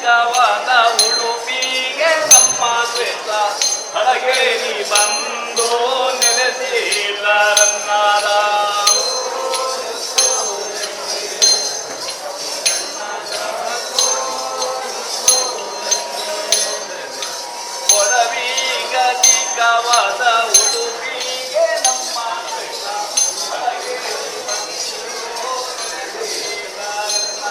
ಕೊಡವಿಗಧಿಕವಾದ ಉಡುಪಿಗೆ ನಮ್ಮ ಕೃಷ್ಣ ಹಡಗೇರಿ ಬಂದು ನೆಲೆಸಿದರನ್ನಾದ. ಕೊಡವಿಗಧಿಕವಾದ ಉಡುಪಿಗೆ ನಮ್ಮ ಕೃಷ್ಣ ಹಡಗೇರಿ ಬಂದು ನೆಲೆಸಿದರನ್ನಾದ.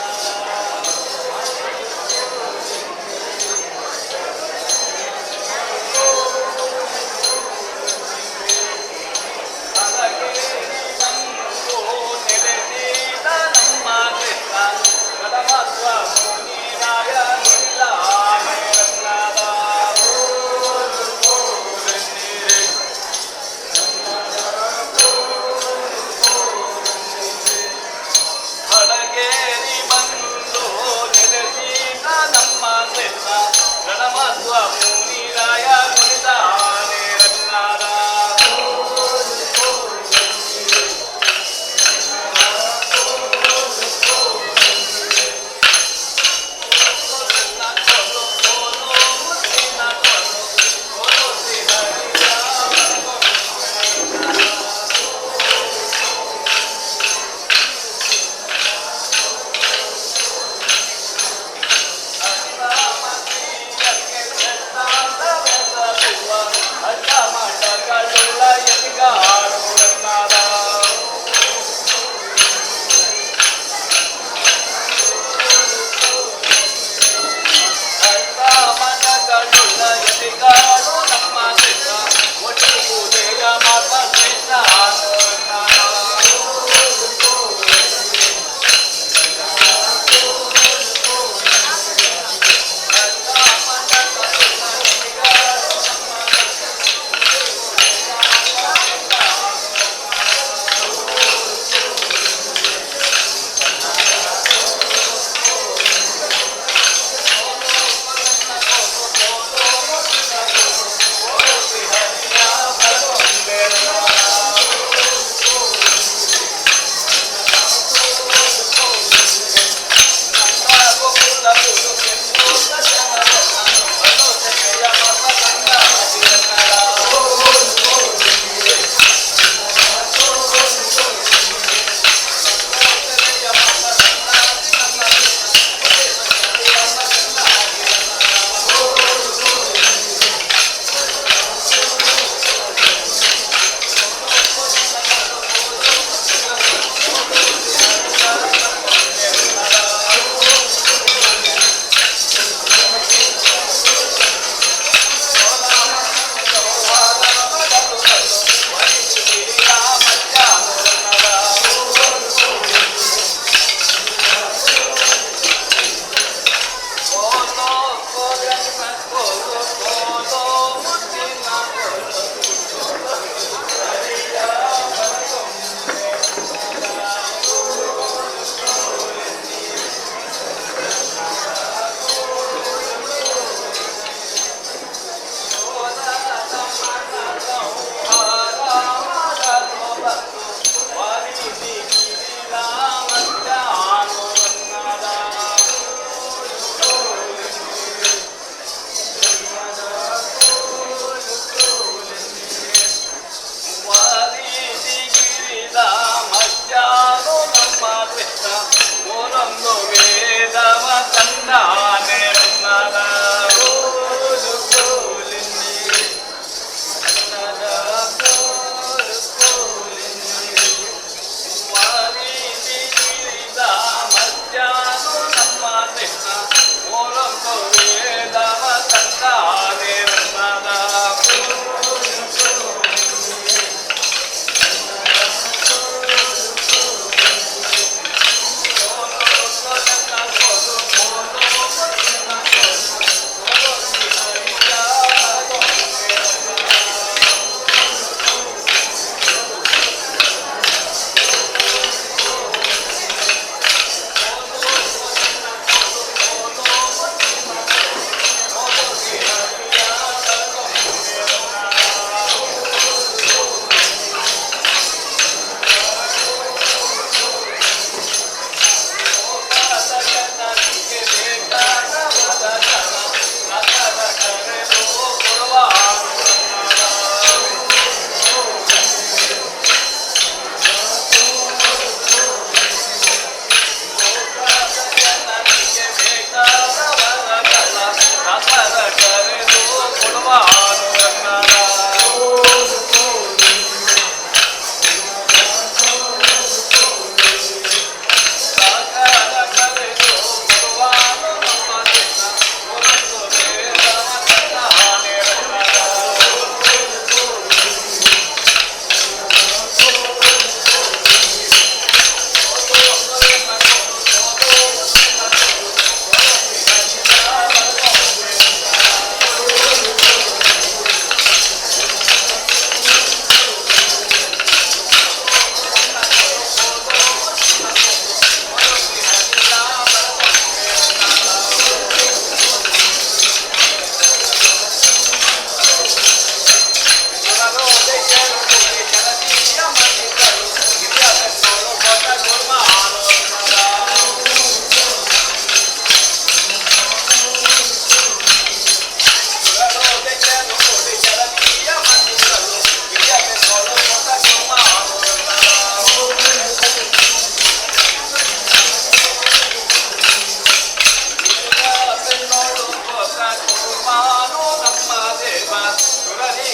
ಹಡಗೇರಿ ಬಂದು ನೆಲೆಸಿದ ನಮ್ಮ ಕೃಷ್ಣ ಗಡಮತ್ವ ಮುನಿರಾಯ ನುಡಿದಾನೆ ರತ್ನದ. ಹಡಗೇರಿ ಬಂದು ನೆಲೆಸಿದ ನಮ್ಮ ಕೃಷ್ಣ ಗಣಮತ್ವ ಮುನಿರಾಯ ನುಡಿದಾನೆ ರತ್ನದ.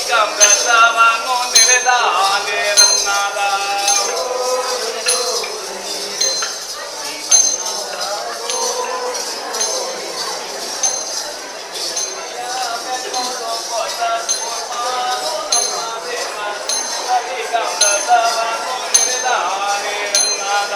ಕದಿಕಮ್ರತವನು ನೆರೆದಾನೆ ರನ್ನಾದ. ಕದಿಕಮ್ರತವನು ನೆರೆದಾನೆ ರನ್ನಾದ.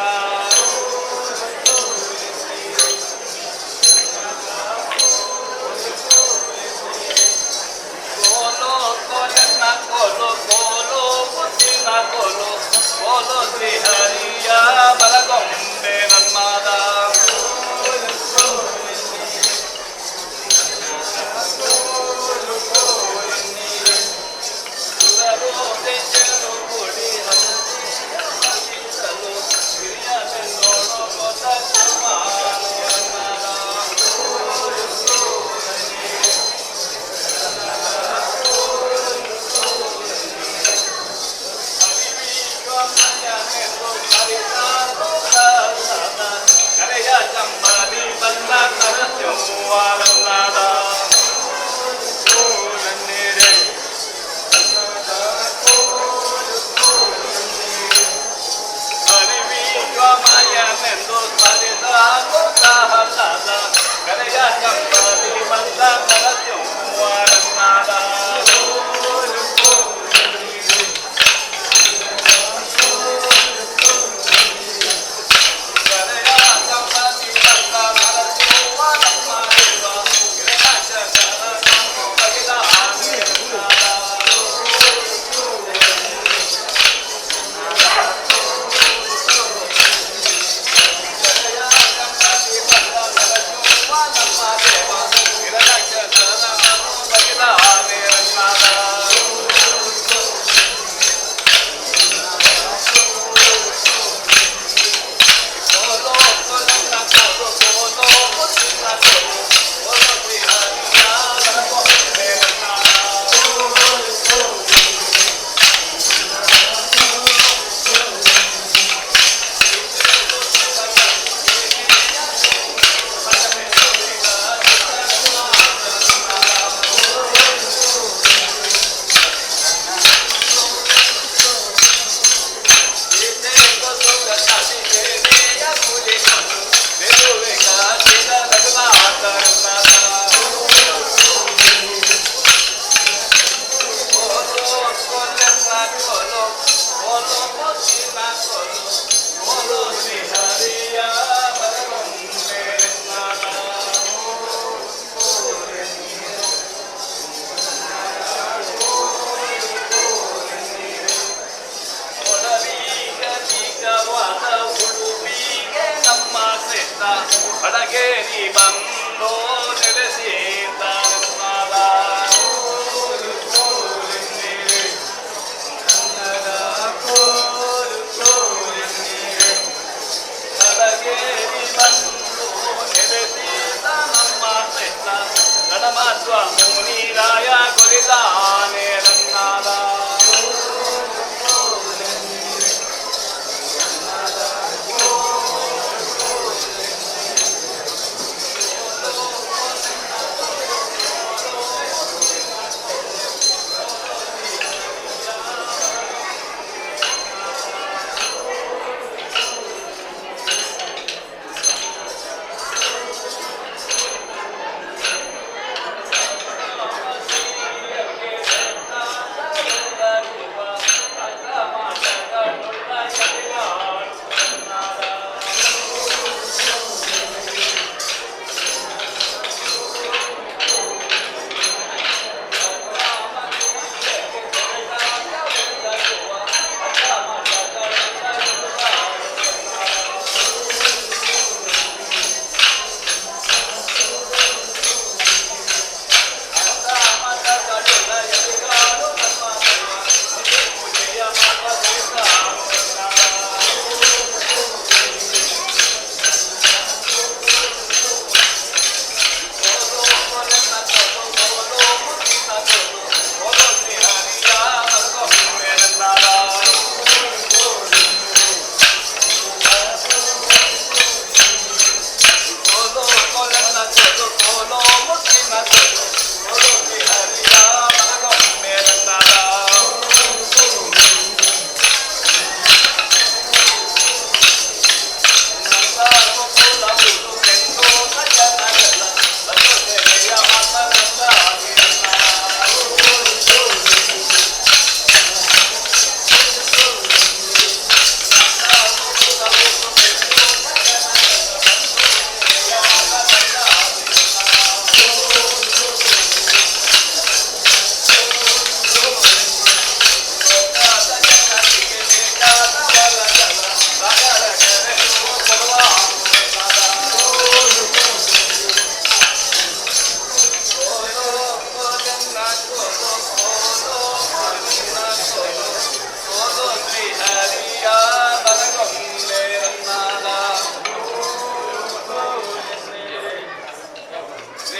ಕೋಲೋ ಕೋಲನ್ನ ಕೋಲೋ ಕೋಲೋ ಪುತ್ತಿನ ಕೋಲೋ ಕೋಲೋ ಶ್ರೀ ಹರಿಯ ಬಲಗೊಂಬೆ ನನ್ಮಾದ. ಕರೆಯ ಚಂಬಲಿ ಬಲ್ಲ ನರಸಿಂಹರನ್ನಾದ. ಹರಿವಿಶ್ವಮಯನೆಂದು ಸ್ಮರಿದ ಗೋತಾಹಲಾದ ಕರೆಯ ಚಂಬಲಿ ಬಲ್ಲ ನರಸಿಂಹರನ್ನಾದ. ಕರೆಯ ಚಂಬಲಿ ಬಲ್ಲ ನರಸಿಂಹ ನಮ್ಮ ದೇವ ಗಿರಿರಾಜ ಬಗೆದಾನೆ. ನಮ್ಮ ಶ್ರೇಷ್ಠ ಬಡಗೇರಿ ಬಂದೋ ನೆಲೆಸಿದ. ಬಡಗೇರಿ ಬಂದು ನೆಲೆಸಿದ ನಮ್ಮ ಶ್ರೇಷ್ಠ ಗಣಮಾತ್ವ ಮುನಿರಾಯ ಕೊರಿದಾನೆ ರನ್ನಾದ.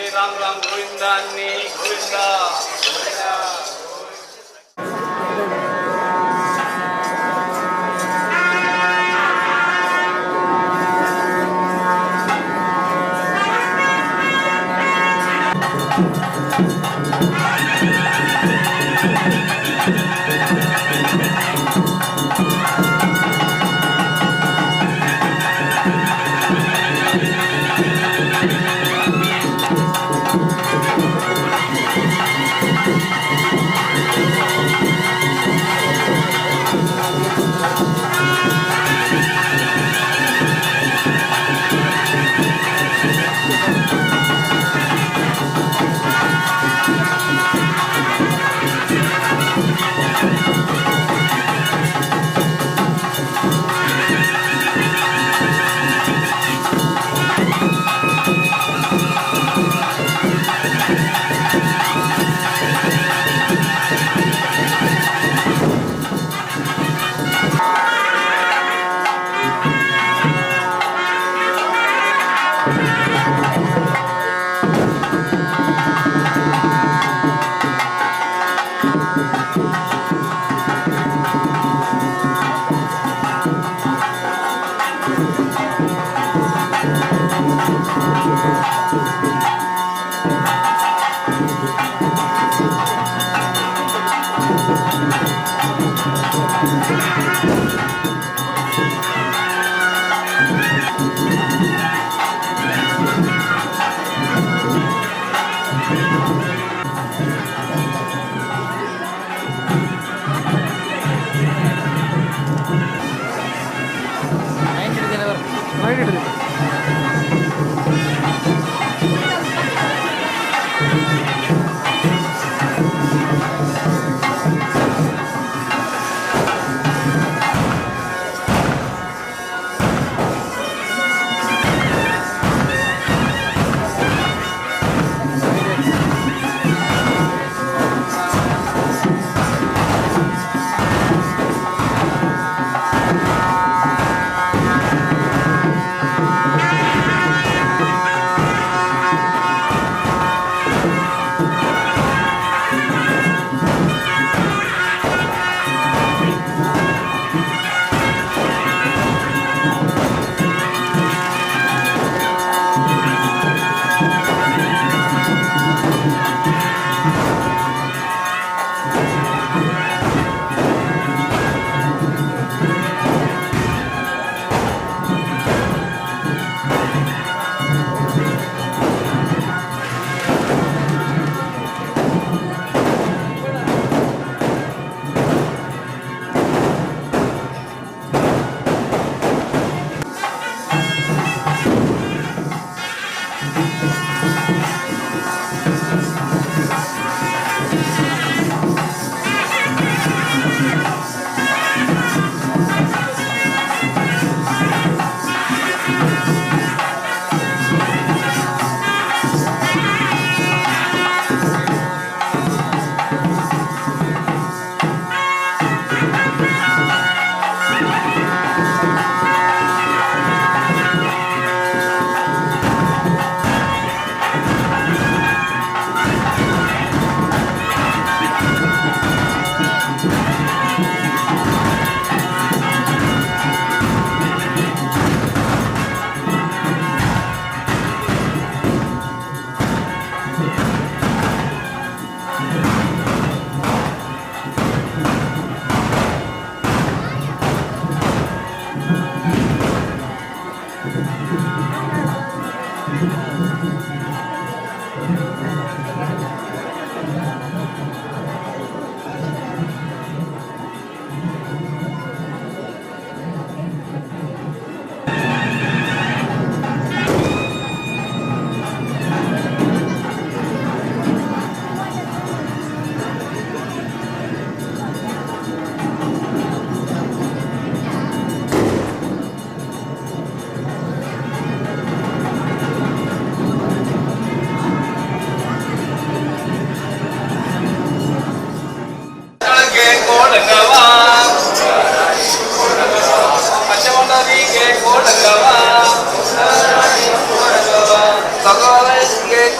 Shri Ram Ram Govinda Govinda.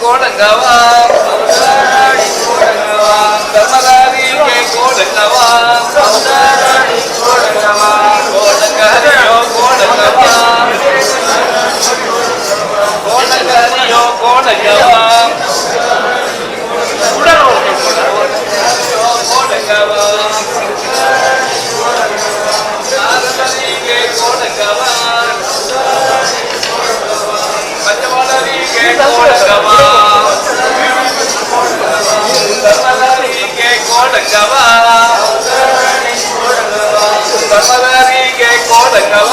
ಕೋಡಂಗವ, ಧರ್ಮದಾರಿಗೆ ಕೋಡಂಗವ, ಕೋಡಂಗರಿಯೋ ಕೋಡಂಗವ, ಕೋಡಂಗರಿಯೋ ಕೋಡಂಗವ, ಕೋಡಂಗವ, ನಾರದರಿಗೆ ಕೋಡಂಗವ, ಪಂಚವಾಡರಿಗೆ ಕೋಡಂಗವ, ಧರ್ಮದಾರಿಗೆ ಕೋಡಂಗವ, ಧರ್ಮದಾರಿಗೆ ಕೋಡಂಗವ,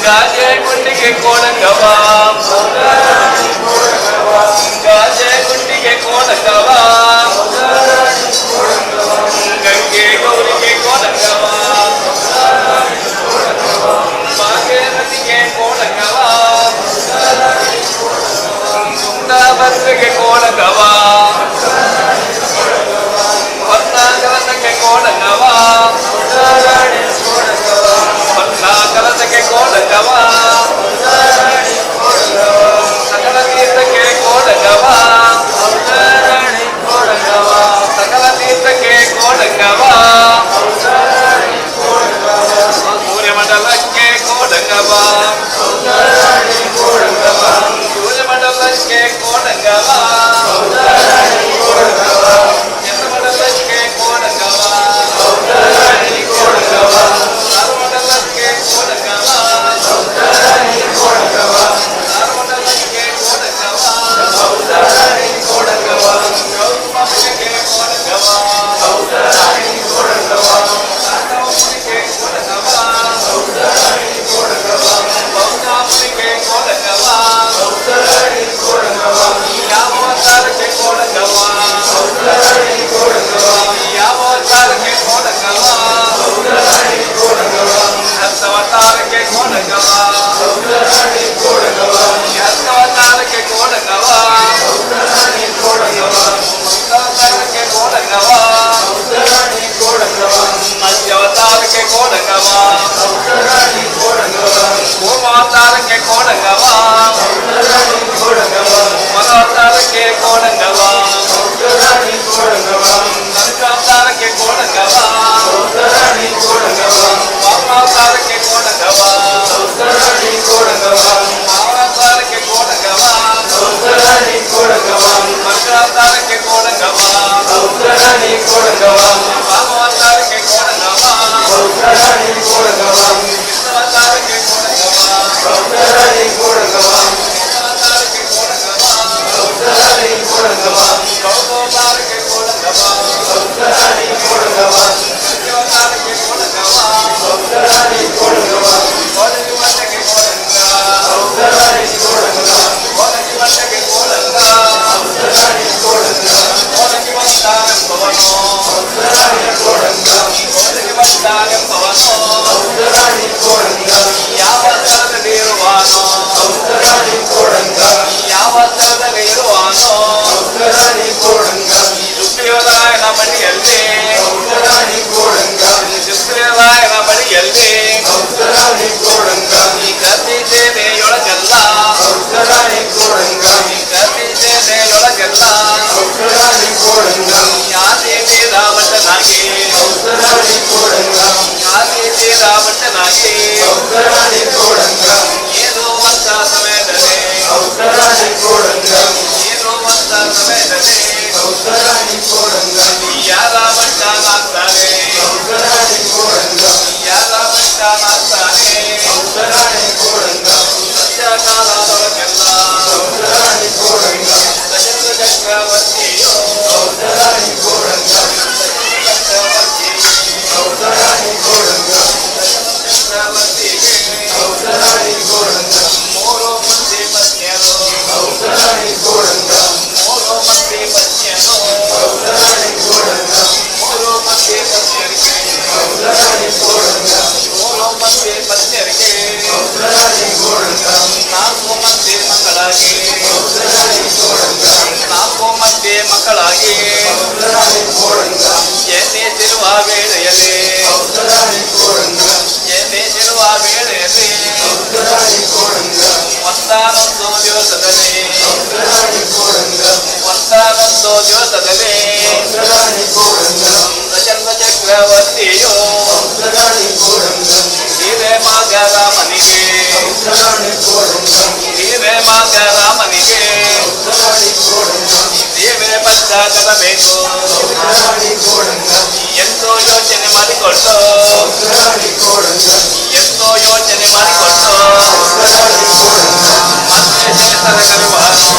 ಗಾಜೆ ಗುಂಡಿಗೆ ಕೋಡಂಗವ, ಗಾಜೆ ಗುಂಡಿಗೆ ಕೋಡಂಗವ, ಗಂಗೆ ಗೌರಿಗೆ ಕೋಡಂಗವ, ಭಾಗೀರಥಿಗೆ ಕೋಡಂಗವ, ತುಂಗಭದ್ರೆಗೆ ಕೋಡಂಗವ, ಹೊನ್ನಾಕಲಸಕ್ಕೆ ಕೋಡಂಗವ, ಹೊನ್ನಾಕಲಸಕ್ಕೆ ಕೋಡಂಗವ, ಸಕಲ ತೀರ್ಥಕ್ಕೆ ಕೋಡಂಗವ, ಸಕಲ ತೀರ್ಥಕ್ಕೆ ಕೋಡಂಗವ, ಸೂರ್ಯಮಂಡಲಕ್ಕೆ ಕೋಡಂಗವ, ಸೂರ್ಯಮಂಡಲಕ್ಕೆ ಕೋಡಂಗವ, ಚಂದ್ರಮಂಡಲಕ್ಕೆ ಕೋಡಂಗವ, ತಾರಮಂಡಲಕ್ಕೆ ಕೋಡಂಗವ, ತಾರಮಂಡಲಕ್ಕೆ ಕೋಡಂಗವ, ಗೌತಮನಿಗೆ ಕೋಡಂಗವ, ತಾಂಡವಮುನಿಗೆ ಕೋಡಂಗವ, ಬೌದ್ಧಮುನಿಗೆ ಕೋಡಂಗವ, ಯಾವ ಅವತಾರಕ್ಕೆ ಕೋಡಂಗವ, ಯಾವ ಅವತಾರಕ್ಕೆ ಕೋಡಂಗವ, ಹತ್ತವತಾರಕ್ಕೆ ಕೋಡಂಗವ, ಹತ್ತವತಾರಕ್ಕೆ ಕೋಡಂಗವ, ಹತ್ತವತಾರಕ್ಕೆ ಕೋಡಂಗವ, ಮಧ್ಯವತಾರಕ್ಕೆ ಕೋಡಂಗವ, ಕೂರ್ಮಾವತಾರಕ್ಕೆ ಕೋಡಂಗವ, ಮನವತಾರಕ್ಕೆ ಕೋಡಂಗವ, ಕನಕಾವತಾರಕ್ಕೆ ಕೋಡಂಗವ, ವಾಮನಾವತಾರಕ್ಕೆ ಕೋಡಂಗವ, ವಾಮನಾವತಾರಕ್ಕೆ ಕೋಡಂಗವ, ಮಕರಾವತಾರಕ್ಕೆ ಕೋಡಂಗವ, ವಾಮವತಾರಕ್ಕೆ ಕೋಡಂಗವ, ಕೃಷ್ಣಾವತಾರಕ್ಕೆ ಕೋಡಂಗವ, ಕೃಷ್ಣಾವತಾರಕ್ಕೆ ಕೋಡಂಗವ, ಗೌತಮಾವತಾರಕ್ಕೆ ಕೋಡಂಗವ, ಸತ್ಯವತಾರಕ್ಕೆ ಕೋಡಂಗವ, ಕೋಡಂಗಿ ಮಟ್ಟಕ್ಕೆ ಕೋಡಂಗ, ಕೋಡಂಗಿ ಮಟ್ಟಕ್ಕೆ ಕೋಡಂಗ, ಕೋಡಂಗಿ ಬಂದಾನೆಂಬವನು, ಕೋಡಂಗಿ ಬಂದಾನೆಂಬವನು, ಯಾವ ಸ್ಥಳದಲ್ಲಿರುವಾನೋ, ಯಾವ ಸ್ಥಳದಲ್ಲಿರುವಾನೋ, ಸುಗ್ರೀವರಾಯನ ಬಳಿಯಲ್ಲಿ, ಸುಗ್ರೀವರಾಯನ ಬಳಿಯಲ್ಲಿ, ಈ ಕತ್ತಿ ಸೇನೆಯೊಳಗೆಲ್ಲ, ಈ ಕತ್ತಿ ಸೇನೆಯೊಳಗೆಲ್ಲ, ಆದಿ ವೀರಾವಟನಾಗಿ, ಆದಿ ವೀರಾವಟನಾಗಿ, ಏರುವಂತ ಸಮಯದಲ್ಲಿ, ಏರುವಂತ ಸಮಯದಲ್ಲಿ, ಯಾರ ಭಟ್ಟನಾಗ್ತಾರೆ, ಯಾರ ಭಟ್ಟನಾಗ್ತಾರೆ, ಸತ್ಯಕಾಲದೊಳಗೆಲ್ಲ ದಶರಥ ಚಕ್ರವರ್ತಿಯೋ, ಚಕ್ರವರ್ತಿಗೆ ಮೂರು ಮಂದಿ ಪತ್ನಿಯರು, ಮೂರು ಮಂದಿ ಪತ್ನಿಯರು, ಮೂರು ಮಂದಿ ಪತ್ನಿಯರಿಗೆ, ಮೂರು ಮಂದಿ ಪತ್ನಿಯರಿಗೆ, ನಾಲ್ಕು ಮಂದಿ ಮಕ್ಕಳಾಗಿ, ನಾಲ್ಕು ಮಂದಿ ಮಕ್ಕಳಾಗಿ, ಎನ್ನಿಸಿರುವ ವೇಳೆಯಲ್ಲಿ, ಎನ್ನಿಸಿರುವ ವೇಳೆಯಲ್ಲಿ, ಒಂದಾನೊಂದು ದಿವಸದಲ್ಲಿ ಬಂದಾಗಬೇಕು ಎಂದು ಯೋಚನೆ ಮಾಡಿಕೊಂಡು, ಎಂದು ಯೋಚನೆ ಮಾಡಿಕೊಂಡು ಮತ್ತೆ ಶ್ರೇಷ್ಠರ ಕರೆಯುವನು, ಮತ್ತೆ ಶ್ರೇಷ್ಠರ ಕರೆಯುವನು.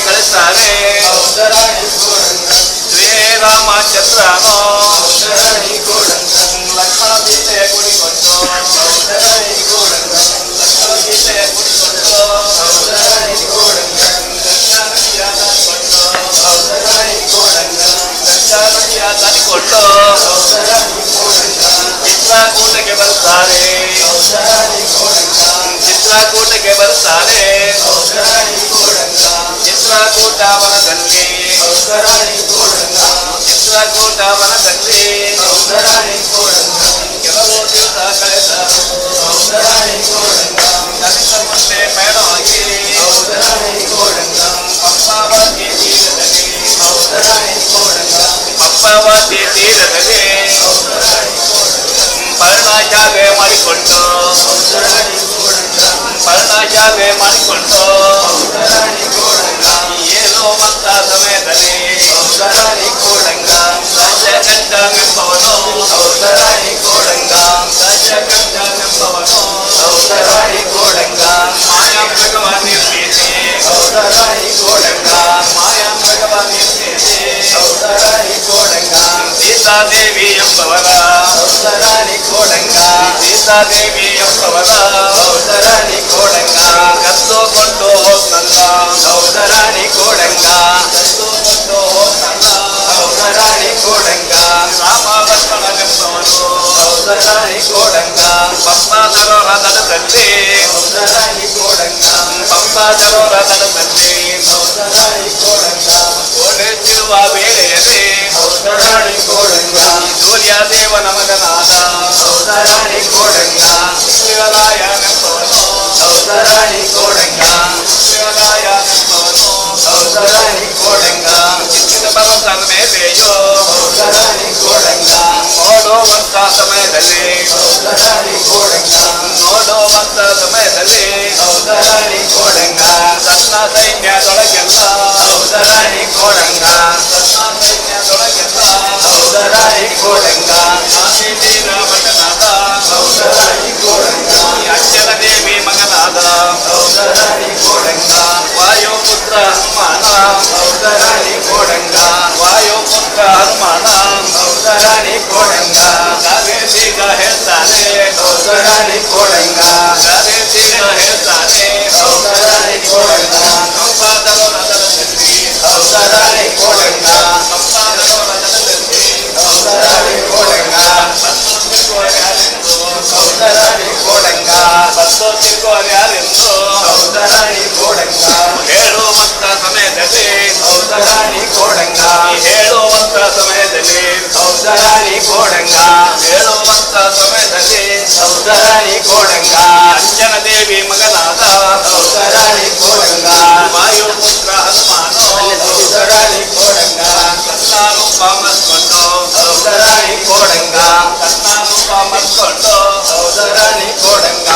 ಕಳಿಸ್ತಾರೆ ಶ್ರೀರಾಮಚಂದ್ರನು ಲಕ್ಷ್ಮಣ ಸೀತೆಯ ಕೂಡಿಕೊಂಡು, ಲಕ್ಷ್ಮಣ ಸೀತೆಯ ಕೂಡಿಕೊಂಡು ಗಂಗಾ ನದಿಯ ದಾಟಿಕೊಂಡು, ಗಂಗಾ ನದಿಯ ದಾಟಿಕೊಂಡು ಚಿತ್ರಕೂಟಕ್ಕೆ ಬರ್ತಾರೆ, ಚಿತ್ರಕೂಟಕ್ಕೆ ಬರ್ತಾರೆ. ಚಿತ್ರಕೂಟ ವನದಲ್ಲಿ, ಚಿತ್ರಕೂಟ ವನದಲ್ಲಿ ಕೆಲವು ದಿವಸ ಕಳೆದರು. ಕಲಿತ ಮುಂದೆ ಪಯಣವಾಗಿ ಪಂಪಾವತಿ ತೀರದಲ್ಲಿ, ಪಂಪಾವತಿ ತೀರದಲ್ಲಿ ಪರ್ಣಶಾಲೆ ಮಾಡಿಕೊಂಡು, ಪರ್ಣಶಾಲೆ ಮಾಡಿಕೊಂಡು ಏಳುವಂತ ಸಮಯದಲ್ಲಿ ದಶಕಂಠನೆಂಬವನು, ದಶಕಂಠನೆಂಬವನು ಮಾಯಾಮೃಗವ ನಿರ್ಮಿಸಿ, ಮಾಯಾಮೃಗವ ನಿರ್ಮಿಸಿ ಸೀತಾದೇವಿ ಎಂಬವರ, ಸೀತಾದೇವಿ ಎಂಬವರ ಕದ್ದುಕೊಂಡು ಹೋದ್ನಲ್ಲ, ಕದ್ದುಕೊಂಡು ಹೋದ್ನಲ್ಲ. ಹೌದರಾಣಿ ಕೋಡಂಗ ಪಂಪಾ ಸರೋವರ ದಡದಲ್ಲಿ ಹೌದರಾಣಿ ಕೋಡಂಗ ಪಂಪಾ ಸರೋವರ ದಡದಲ್ಲಿ ಹೌದರಾಣಿ ಕೋಡಂಗ ಓಡುತ್ತಿರುವ ವೇಳೆಯಲ್ಲಿ ಹೌದರಾಣಿ ಕೋಡಂಗ ಸೂರ್ಯ ದೇವನ ಮಗನಾದ ಹೌದರಾಣಿ ಕೋಡಂಗ ಶಿವರಾಯನೆಂಬವನು ಹೌದರಾಣಿ ಕೋಡಂಗ ಶಿವರಾಯನೆಂಬವನು ಹೌದರಾಣಿ ಕೋಡಂಗ ಚಿಕ್ಕಿದ ಪರ್ವತದ ಮೇಲೆಯೋ ಹೌದರಾಣಿ ಕೋಡಂಗ ನೋಡುವಂತ ಸಮಯದಲ್ಲಿ ಹೌದರಾಣಿ ಕೋಡಂಗ ನೋಡುವಂತ ಸಮಯದಲ್ಲಿ ಹೌದರಾಣಿ ಕೋಡಂಗ ತನ್ನ ಸೈನ್ಯದೊಳಗೆಲ್ಲ ಹೌದರಾಣಿ ಕೋಡಂಗ ತನ್ನ ಸೈನ್ಯದೊಳಗೆಲ್ಲ ಹೌದರಾಣಿ ಕೋಡಂಗ ಆದಿವೀರ ಭಟನಾದ ಹೌದರಾಣಿ ಕೋಡಂಗ ಅಂಜನ ದೇವಿ ಮಗನಾದ ಹೌದರಾಣಿ ಕೋಡಂಗ ವಾಯುಪುತ್ರ ಹನುಮಾನ ಹೌದರಾಣಿ ಕೋಡಂಗ ವಾಯುಪುತ್ರ ಹನುಮಾನ ಹೌದರಾಣಿ ಕೋಡಂಗ ಗಾದೇಶಿಗ ಹೇಳ್ತಾನೆ ಹೌದರಾಣಿ ಕೋಡಂಗ ಗಾದೇಶಿಗ ಹೇಳ್ತಾನೆ ಹೌದರಾಣಿ ಕೋಡಂಗ ಸಂಪಾದರೋ ನಗರದಲ್ಲಿ ಹೌದರಾಣಿ ಕೋಡಂಗ ಸಂಪಾದರೋ ನಗರದಲ್ಲಿ ಹೌದರಾಣಿ ಕೋಡಂಗ ಬಂದು ಸಿಕ್ಕುವರು ಯಾರೆಂದು ಹೌದರಾಣಿ ಕೋಡಂಗ ಬಂದು ಸಿಕ್ಕುವರು ಯಾರೆಂದು ಹೌದರಾಣಿ ಕೋಡಂಗ ಹೇಳುವಂತ ಸಮಯದಲ್ಲಿ ಹೌದರಾಣಿ ಕೋಡಂಗ ಹೇಳುವಂತ ಸಮಯದಲ್ಲಿ ಹೌದರಾಣಿ ಕೋಡಂಗ ಹೇಳುವಂತ ಸಮಯದಲ್ಲಿ ಹೌದರಾಣಿ ಕೋಡಂಗ ಅಂಜನ ದೇವಿ ಮಗನಾದ ಹೌದರಾಣಿ ಕೋಡಂಗ ವಾಯುಪುತ್ರ ಹನುಮಾನ ಹೌದರಾಣಿ ಕೋಡಂಗ ತನ್ನ ರೂಪ ಮತ್ಕೊಂಡು ಹೌದರಾಣಿ ಕೋಡಂಗ ತನ್ನ ರೂಪ ಮತ್ಕೊಂಡು ಹೌದರಾಣಿ ಕೋಡಂಗ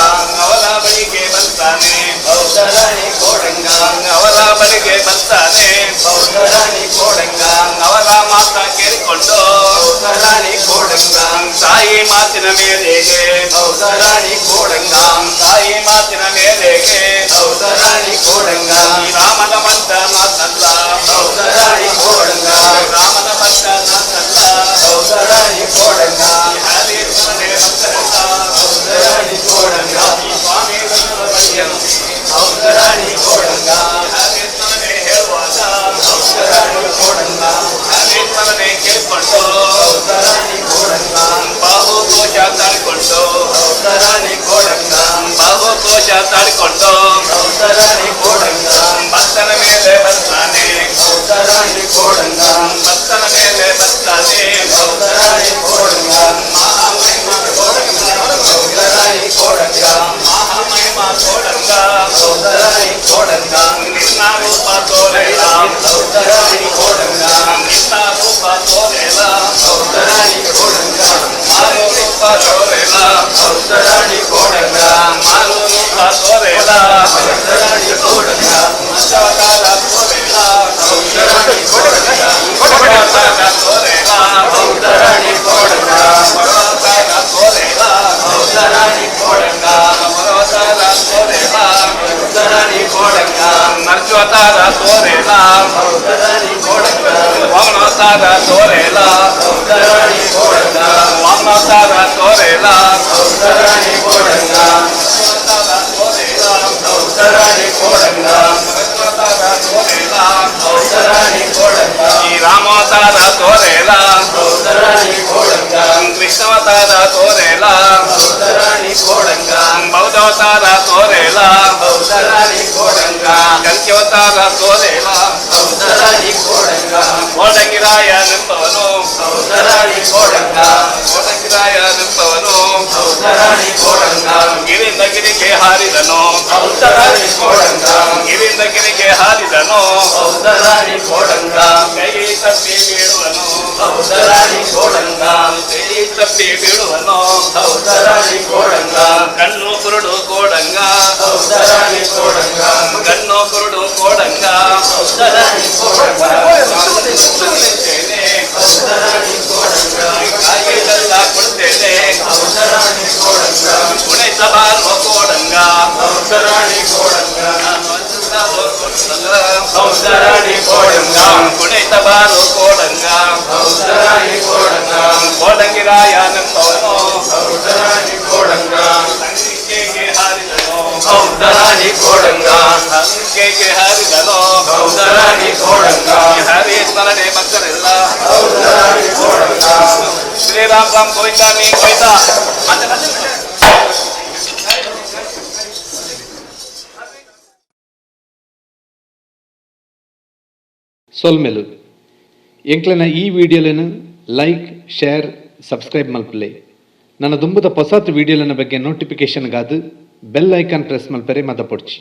ಅವರ ಬಳಿಗೆ ಬರ್ತಾನೆ ಹೌದರಾಣಿ ಕೋಡಂಗ ಅವರ ಬಳಿಗೆ ಬರ್ತಾನೆ ಹೌದರಾಣಿ ಕೋಡಂಗ ಅವರ ಮಾತ ಕೇಳಿಕೊಂಡು ಹೌದರಾಣಿ ಕೋಡಂಗ ತಾಯಿ ಮಾತಿನ ಮೇರೆಗೆ ಹೌದರಾಣಿ ಕೋಡಂಗ ತಾಯಿ ಮಾತಿನ ಮೇರೆಗೆ ಹೌದರಾಣಿ ಕೋಡಂಗ ಈ ರಾಮನ ಬಂಟ ನಾನಲ್ಲ ಹೌದರಾಣಿ ಕೋಡಂಗ ರಾಮನ ಬಂಟ ನಾನಲ್ಲ ಹೌದರಾಣಿ ಕೋಡಂಗ ಹರೇಶ್ವರನೇ ಭಕ್ತರಲ್ಲ ಹೌದರಾಣಿ ಕೋಡಂಗ ಈ ಸ್ವಾಮಿ ಬಂಧುಗಳ ಬಳಿಯಲ್ಲಿ ಹೌದರಾಣಿ ಕೋಡಂಗ ಹರೇಶ್ವರನೇ ಹೇಳುವಾಗ ಹೌದರಾಣಿ ಕೋಡಂಗ ಹರೇಶ್ವರನೇ ಕೇಳಿಕೊಂಡು ಹೌದರಾಣಿ ಕೋಡಂಗ ಬಾಹು ಕೋಶ ತಾಳಿಕೊಂಡು ಹೌದರಾಣಿ ಕೋಡಂಗ ಬಾಹು ಕೋಶ ತಾಳಿಕೊಂಡು ಹೌದರಾಣಿ ಕೋಡಂಗ ಭಕ್ತನ ಮೇಲೆ ಬರ್ತಾನೆ ಹೌದರಾಣಿ ಕೋಡಂಗ ಭಕ್ತನ ಮೇಲೆ ಬರ್ತಾನೆ ಹೌದರಾಣಿ ಕೋಡಂಗ ಮಹಾಮಹಿಮ ಕೋಡಂಗ ಹೌದರಾಣಿ ಕೋಡಂಗ ಮಹಾಮಹಿಮ ಕೋಡಂಗ ಹೌದರಾಣಿ ಕೋಡಂಗ ನಿನ್ನ ರೂಪ ತೋರೆಲ ಹೌದರಾಣಿ ಕೋಡಂಗ ನಿನ್ನ ರೂಪ ತೋರೆಲ ಹೌದರಾಣಿ ಕೋಡಂಗ ಮಾರು ರೂಪ ತೋರೆಲ ಹೌದರಾಣಿ ಕೋಡಂಗ ಮಾರು ರೂಪ ತೋರೆಲ ಹೌದರಾಣಿ ಕೋಡಂಗ ಮತ್ಸ್ಯಾವತಾರ ತೋರೆಲ ಹೌದರಾಣಿ ಕೋಡಂಗ ಭಗವತಾರ ತೋರೆಲ ಹೌದರಾಣಿ ಕೋಡಂಗ ಭಗವತಾರ ತೋರೆಲ ಹೌದರಾಣಿ ಕೋಡಂಗ ಭಗವತಾರ ತೋರೆಲ ಹೌದರಾಣಿ ಕೋಡಂಗ ನರ್ಜುವತಾರ ತೋರೆಲ ಹೌದರಾಣಿ ಕೋಡಂಗ ವಾಮನವತಾರ ತೋರೆಲ ಹೌದರಾಣಿ ಕೋಡಂಗ ವಾಮನವತಾರ ತೋರೆಲ ಹೌದರಾಣಿ ಕೋಡಂಗ ಹೌದರಾಣಿ ಕೋಡಂಗ ಹೌದರಾಣಿ ಕೋಡಂಗ ಈ ರಾಮಾವತಾರ ತೋರೆಲ ಹೌದರಾಣಿ ಕೋಡಂಗ ಕೃಷ್ಣವತಾರ ತೋರೆಲ ಹೌದರಾಣಿ ಕೋಡಂಗ ಬೌದ್ಧವತಾರ ತೋರೆಲ ಹೌದರಾಣಿ ಕೋಡಂಗ ಕಲ್ಕ್ಯವತಾರ ತೋರೆಲ ಹೌದರಾಣಿ ಕೋಡಂಗ ಕೋಡಂಗಿರಾಯನೆಂಬವನು ಹೌದರಾಣಿ ಕೋಡಂಗ ಕೋಡಂಗಿರಾಯನೆಂಬವನು ಹೌದರಾಣಿ ಕೋಡಂಗ ಗಿರಿಯಿಂದ ಗಿರಿಗೆ ಹಾರಿದನು ಹೌದರಾಣಿ ಕೋಡಂಗ ಗಿರಿಯಿಂದ ಗಿರಿಗೆ ಹಾರಿದನು ಹೌದರಾಣಿ ಕೋಡಂಗ ಕೈ ತಪ್ಪಿ ಬೀಳುವನು ಹೌದರಾಣಿ ಕೋಡಂಗ ಕೈ ತಪ್ಪಿ ಬೀಳುವನು ಹೌದರಾಣಿ ಕೋಡಂಗ ಕಣ್ಣು ಕುರುಡು ಕೋಡಂಗ ಹೌದರಾಣಿ ಕೋಡಂಗ ಕಣ್ಣು ಕುರುಡು ಕೋಡಂಗ ಹೌದರಾಣಿ ಕೋಡಂಗ ಕೊಡ್ತೇನೆ ಹೌದರಾಣಿ ಕೋಡಂಗ ಕಾಯಿಗಳೆಲ್ಲ ಕೊಡ್ತೇನೆ ಹೌದರಾಣಿ ಕೋಡಂಗ ಕುಣಿಸಬಾರೋ ಕೋಡಂಗ ಹೌದರಾಣಿ ಕೋಡಂಗ ನಾನು ಅಂಜಬಾರೋ ಕೋಡಂಗ ಹೌದರಾಣಿ ಕೋಡಂಗ ಕುಣಿಸಬಾರೋ ಕೋಡಂಗ ಹೌದರಾಣಿ ಕೋಡಂಗ ಕೋಡಂಗಿರಾಯನೆಂಬವನು ಹೌದರಾಣಿ ಕೋಡಂಗ ಲಂಕೆಗೆ ಹಾರಿದನು ಹೌದರಾಣಿ ಕೋಡಂಗ ಲಂಕೆಗೆ ಹಾರಿದನು ಹೌದರಾಣಿ ಕೋಡಂಗ ಹರಿ ಸ್ಮರಣೆ ಭಕ್ತರೆಲ್ಲ ಹೌದರಾಣಿ ಕೋಡಂಗ ಶ್ರೀ ರಾಮ್ ರಾಮ್ ಗೋವಿಂದ ನೀ ಗೋವಿಂದ. ಸೊಲ್ಮೆಲು. ಎಂಕ್ಲೆನ ಈ ವಿಡಿಯೋಲೆನ್ ಲೈಕ್, ಶೇರ್, ಸಬ್ಸ್ಕ್ರೈಬ್ ಮಲ್ಪುಲೆ. ನನ ದುಂಬುದ ಪೊಸಾತ್ ವಿಡಿಯೋಲೆನ ಬಗ್ಗೆ ನೋಟಿಫಿಕೇಶನ್ಗಾದ್ ಬೆಲ್ ಐಕಾನ್ ಪ್ರೆಸ್ ಮಲ್ಪೆರೆ ಮದಪೊಡ್ಚಿ.